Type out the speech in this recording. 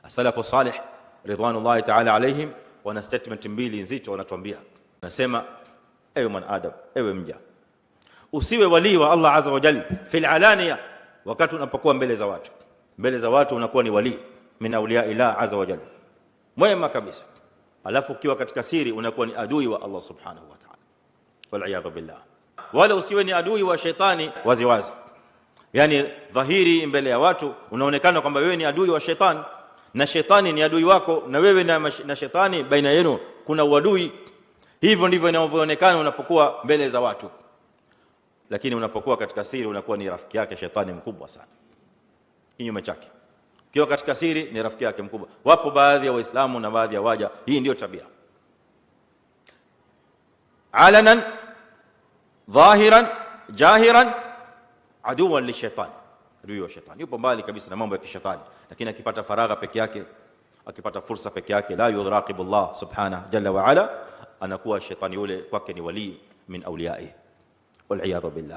As-salafu salih ridwanullahi ta'ala alayhim wana statement mbili nzito wanatuambia. Nasema, ewe mwanadamu, ewe mja, usiwe walii wa Allah azza wa jalla fil alaniya, wakati unapokuwa mbele za watu. Mbele za watu unakuwa ni wali min awliya ila azza wa jalla, mwema kabisa. Alafu ukiwa katika siri unakuwa ni adui wa Allah subhanahu wa ta'ala, wal iyadhu billah. Wala usiwe ni adui wa shetani wazi wazi, yani dhahiri mbele ya watu unaonekana kwamba wewe ni adui wa shetani na shetani ni adui wako, na wewe na shetani baina yenu kuna uadui. Hivyo ndivyo inavyoonekana unapokuwa mbele za watu, lakini unapokuwa katika siri unakuwa ni rafiki yake shetani mkubwa sana. Kinyume chake, ukiwa katika siri ni rafiki yake mkubwa. Wapo baadhi ya Waislamu na baadhi ya waja, hii ndio tabia. Alanan dhahiran jahiran aduwan lishaitani, adui wa shetani, yupo mbali kabisa na mambo ya kishetani, lakini akipata faragha peke yake, akipata fursa peke yake, la yuraqibu Allah subhanahu jalla wa ala, anakuwa shetani yule kwake ni wali min awliyaihi, wal iyadhu billah.